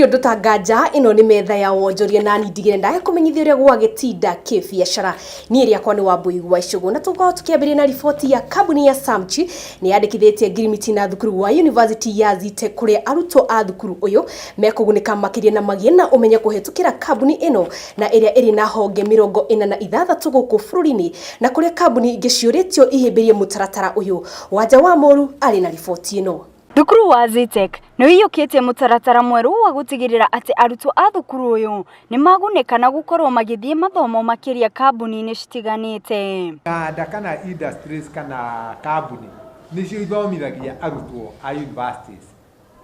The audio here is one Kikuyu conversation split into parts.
Gũtirĩ ũndũ ta nganja ĩno nĩ metha ya wonjoria na ndigire ndahe kũmenyithia ũrĩa gwagĩtinda kĩbiacara. Niĩ rĩakwa nĩ Wambui wa Icũgũ na tũkorwo tũkĩambĩrĩria na riboti ya kambuni ya Samchi nĩ yandĩkithĩtie ngirimiti na thukuru wa University ya Zetech kũrĩa arutwo a thukuru ũyũ mekũgunĩka makĩria na magĩe na ũmenyo kũhetũkĩra kambuni ĩno na ĩrĩa ĩrĩ na honge 46 gũkũ bũrũri-inĩ na kũrĩa kambuni ingĩ ciũrĩtio ihĩmbĩrie mũtaratara ũyũ. Wanja wa Mũru arĩ na riboti ĩno. Thukuru wa Zetech nĩ ũiyũkĩtie mũtaratara mwerũ wa gũtigĩrĩra atĩ arutwo a thukuru ũyũ nĩ magunĩka na gũkorwo magĩthiĩ mathomo makĩria kambuni-inĩ citiganĩte. Nganda kana industries kana kambuni nĩcio ithomithagia arutwo a universities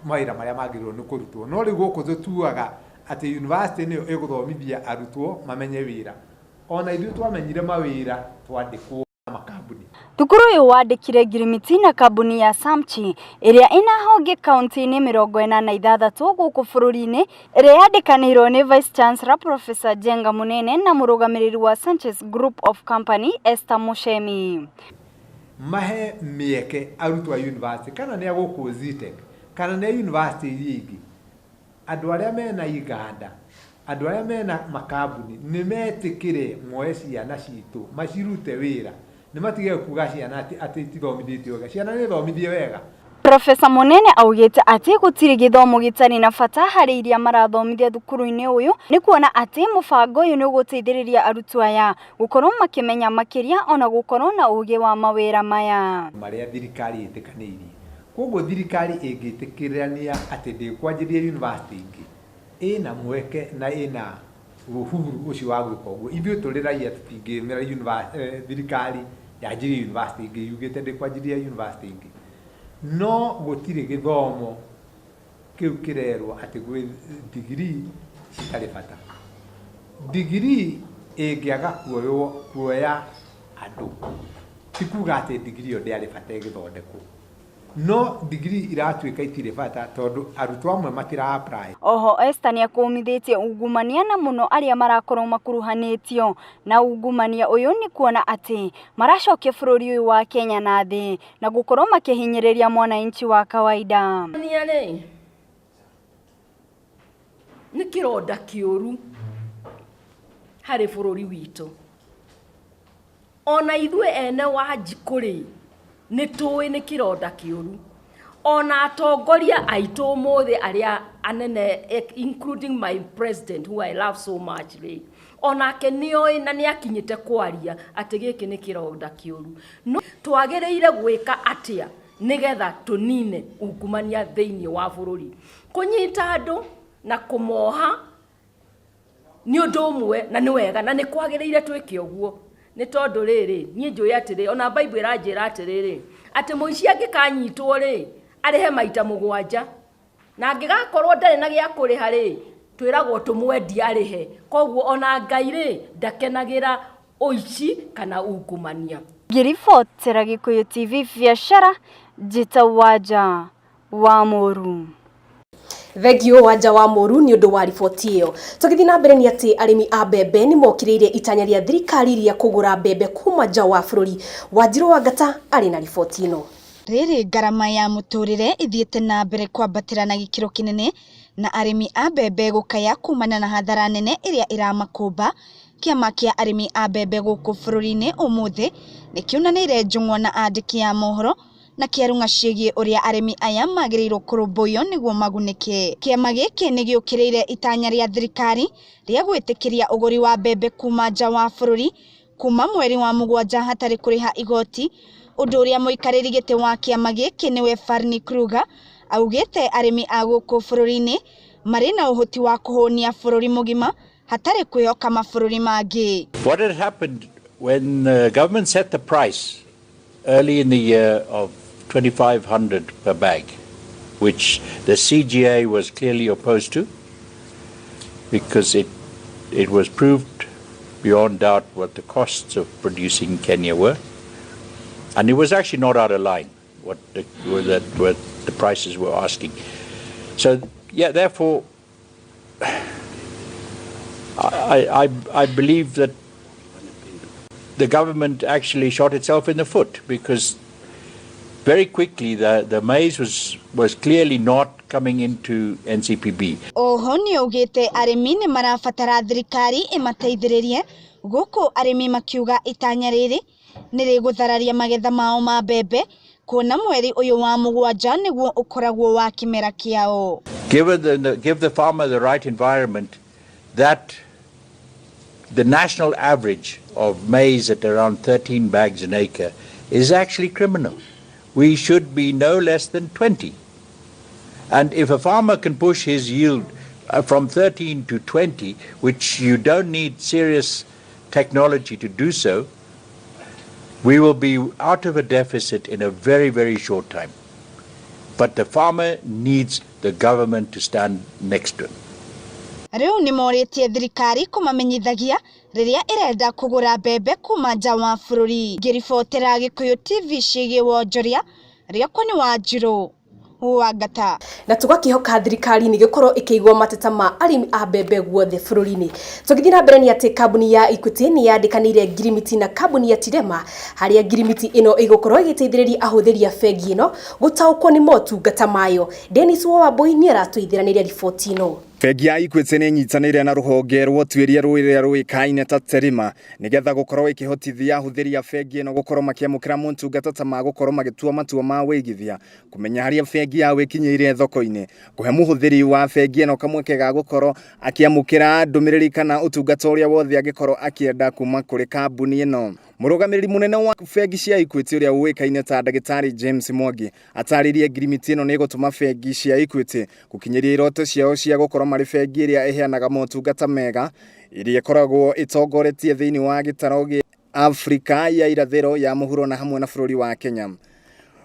mawĩra marĩa magĩrĩirwo nĩ kũrutwo. No rĩu gũkũ tũtuaga atĩ university nĩyo ĩgũthomithia arutwo mamenye wĩra. Ona ithuĩ twamenyire mawĩra twandĩkwo makambuni. Thukuru ũyũ wandĩkire ngirimiti na kambuni ya Samchi ĩrĩa ĩna honge kaunti-inĩ 46 gũkũ bũrũri-inĩ ĩrĩa yandĩkanĩirwo nĩ Vice Chancellor Professor Njenga Munene na mũrũgamĩrĩri wa Sanchez Group of Company Esther Muchemi. Mahe mĩeke arutwo a university kana nĩ a gũkũ Zetech kana nĩ a university iria ingĩ, andũ arĩa mena iganda, andũ arĩa mena makambuni nĩ metĩkĩre moe ciana citũ macirute wĩra, nĩ matige kuga ciana atĩ itithomithĩtio wega, ciana nĩ thomithie wega. Profesa Munene augĩte atĩ gũtirĩ gĩthomo gĩtarĩ na bata harĩ iria marathomithia thukuru-inĩ ũyũ nĩ kuona atĩ mũbango ũyũ nĩ ũgũteithĩrĩria arutwo aya gũkorwo makĩmenya makĩria ona gũkorwo na ũgĩ wa mawĩra maya. Marĩa thirikari ĩtĩkanĩirie. Koguo thirikari ĩngĩtĩkĩrania atĩ ndĩkwanjĩrĩria university ingĩ, ĩna mweke na ĩna uhuru ũcio wa gwĩka ũguo. Ithuĩ tũrĩ raia tũtingĩmĩra thirikari yanjĩrĩrie university ingĩ yugĩte ndĩkwanjĩrĩria university ingĩ. No gũtirĩ gĩthomo kĩu kĩrerwo atĩ gwĩ degree citarĩ bata. Degree ĩngĩaga kuoywo kuoya andũ ti kuga atĩ degree ĩyo ndĩarĩ bata ĩgĩthondekwo. No degree iratuĩka itirĩ bata tondũ arutwo amwe matira apply. Oho Esther nĩ akũmithĩtie ungumania na mũno arĩa marakorwo makuruhanĩtio na ungumania ũyũ nĩ kuona atĩ maracokia bũrũri ũyũ wa Kenya na thĩ na gũkorwo makĩhinyĩrĩria mwananchi wa kawaida. Rĩ nĩ kĩronda kĩũru harĩ bũrũri witũ. Ona ithuĩ ene Wanjikũ rĩ nĩ tũĩ nĩ kĩronda kĩũru. Ona atongoria aitũ ũmũthĩ arĩa anene, including my president who I love so much rĩ, onake nĩoĩ na nĩakinyĩte kwaria atĩ gĩkĩ nĩ kĩronda kĩũru. No twagĩrĩire gwĩka atĩa nĩgetha tũnine ungumania thĩinĩ wa bũrũri? Kũnyita andũ na kũmoha nĩ ũndũ ũmwe na nĩ wega na nĩ kwagĩrĩire twĩke ũguo, nĩ tondũ rĩrĩ niĩ njũĩ atĩrĩ, ona Bible ĩranjĩra atĩrĩrĩ, atĩ mũici angĩkanyitwo rĩ arĩhe maita 7, na angĩgakorwo ndarĩ na gĩa kũrĩha rĩ twĩragwo tũmwendie arĩhe. Koguo ona Ngai rĩ ndakenagĩra ũici kana ungumania. Ngĩribotera Gĩkũyũ TV biacara, njĩta Wanja wa Mũru. Thengio Wanja wa Mũru nĩ ũndũ wa riboti ĩyo. Tũgĩthiĩ na mbere nĩ atĩ arĩmi a mbembe nĩ mokĩrĩire itanya rĩa thirikari rĩa kũgũra mbembe kuma nja wa bũrũri. Wanjirũ wa Ngata arĩ na riboti ĩno. Rĩrĩ ngarama ya mũtũrĩre ithiĩte na mbere kwambatĩra na gĩkĩro kĩnene na arĩmi a mbembe gũkaya kumana na hathara nene ĩrĩa ĩramakũmba. Kĩama kĩa arĩmi a mbembe gũkũ bũrũri-inĩ ũmũthĩ nĩ kĩunanĩire njũng'wa na andĩki a mohoro na kĩarung'a ciĩgiĩ ũrĩa arĩmi aya magĩrĩirwo kũrũmbũiyo nĩguo magunĩke. Kĩama gĩkĩ nĩ gĩũkĩrĩire itanya rĩa thirikari rĩa gwĩtĩkĩria ũgũri wa mbembe kuma nja wa bũrũri kuma mweri wa 7 hatarĩ kũrĩha igoti, ũndũ ũrĩa mũikarĩri gĩtĩ wa kĩama gĩkĩ nĩwe Farni Kruger augĩte arĩmi a gũkũ bũrũri-inĩ marĩ na ũhoti wa kũhũnia bũrũri mũgima hatarĩ kwĩhoka mabũrũri mangĩ. What had happened when the government set the price early in the year of 2,500 per bag, which the CGA was clearly opposed to because it was proved beyond doubt what the costs of producing Kenya were. And it was actually not out of line what the prices were asking. Therefore, I believe that the government actually shot itself in the foot, because very quickly the maize was clearly not coming into NCPB. Oho nĩ augĩte arĩmi nĩ marabatara thirikari ĩmateithĩrĩrie gũkũ arĩmi makiuga itanya rĩrĩ nĩ rĩgũthararia magetha mao ma mbembe kuona mweri ũyũ wa mũgwanja nĩguo ũkoragwo wa kĩmera kĩao. Give the farmer the right environment, that the national average of maize at around 13 bags an acre is actually criminal. We should be no less than 20. And if a farmer can push his yield from 13 to 20, which you don't need serious technology to do so, we will be out of a deficit in a very, very short time. But the farmer needs the government to stand next to him. Rĩu nĩ morĩtie thirikari kũmamenyithagia rĩrĩa ĩrenda kũgũra mbembe kuma nja wa bũrũri. Ngĩribotera Gĩkũyũ TV ciĩgiĩ wonjoria, rĩakwa nĩ Wanjirũ Wangata. Na tũgakĩhoka thirikari nĩ gĩkorwo ĩkĩigua mateta ma arĩmi a mbembe guothe bũrũri-inĩ. Tũgĩthiĩ na mbere nĩ atĩ kambuni ya Equity nĩ yandĩkanĩire ngirimiti na kambuni ya Tirema, harĩa ngirimiti ĩno ĩgũkorwo ĩgĩteithĩrĩria ahũthĩri a bengi ĩno gũtaũkwo nĩ motungata mayo. Dennis Wawambui nĩ aratũithĩranĩria riboti ĩno. Bengi ya Equity nĩ ĩnyitanĩire na rũhonge rwa ũtuĩria rũrĩa rũĩkaine ta Terima nĩgetha gũkorwo ĩkĩhotithia ahũthĩri a bengi ĩno gũkorwo makĩamũkĩra motungata ta ma gũkorwo magĩtua matua ma wĩigithia, kũmenya harĩa bengi yao ĩkinyĩire thoko-inĩ, kũhe mũhũthĩri wa bengi ĩno kamweke ga gũkorwo akĩamũkĩra ndũmĩrĩri kana ũtungata ũrĩa wothe angĩkorwo akĩenda kuma kũrĩ kambuni ĩno. Mũrũgamĩrĩri mũnene wa bengi cia Equity ũrĩa ũĩkaine ta ndagĩtarĩ James Mwangi atarĩrie ngirimiti ĩno nĩ ĩgũtũma bengi cia Equity gũkinyĩria iroto ciao cia gũkorwo marĩ bengi ĩrĩa ĩheanaga motungata mega ĩrĩa ĩkoragwo ĩtongoretie thĩinĩ wa gĩtaro gĩa Afrika ya irathĩro ya mũhuro na hamwe na bũrũri wa Kenya.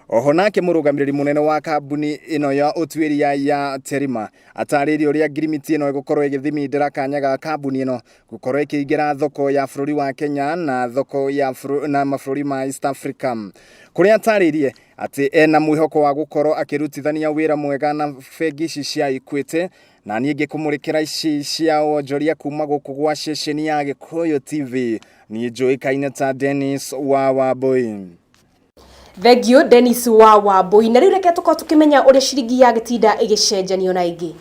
Oho nake mũrũgamĩrĩri mũnene wa kambuni ĩno ya ũtuĩria ya Terima atarĩirie ũrĩa ngirimiti ĩno ĩgũkorwo ĩgĩthimindĩra kanya ga kambuni ĩno gũkorwo ĩkĩingĩra thoko ya bũrũri wa Kenya na thoko ya na mabũrũri ma East Africa, kũrĩa atarĩirie atĩ ena mwĩhoko wa gũkorwo akĩrutithania wĩra mwega na bengi ici cia Equity. Na niĩ ngĩkũmũrĩkĩra ici cia wonjoria kuma gũkũ gwa ceceni ya Gĩkũyũ TV, niĩ njũĩkaine ta Dennis wa Wambui. Thank you Dennis wa Wambui. Na rĩu reke tũkorwo tũkĩmenya ũrĩa ciringi ya gĩtinda ĩgĩcenjanio na ĩngĩ.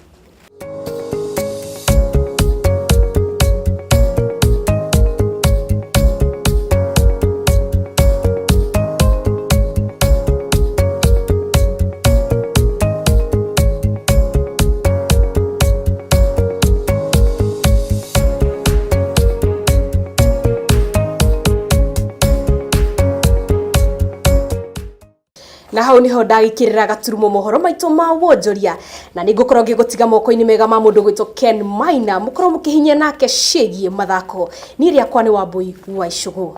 Na hau niho ndagikirira gaturumo mohoro maitũ ma wonjoria, na nĩ ngũkorwo ngĩgũtiga moko-inĩ mega ma mũndũ gwĩtwo Ken Maina, mũkorwo mũkĩhinyia nake ciĩgiĩ mathako. Niĩ rĩakwa nĩ Wambui wa Icũgũ.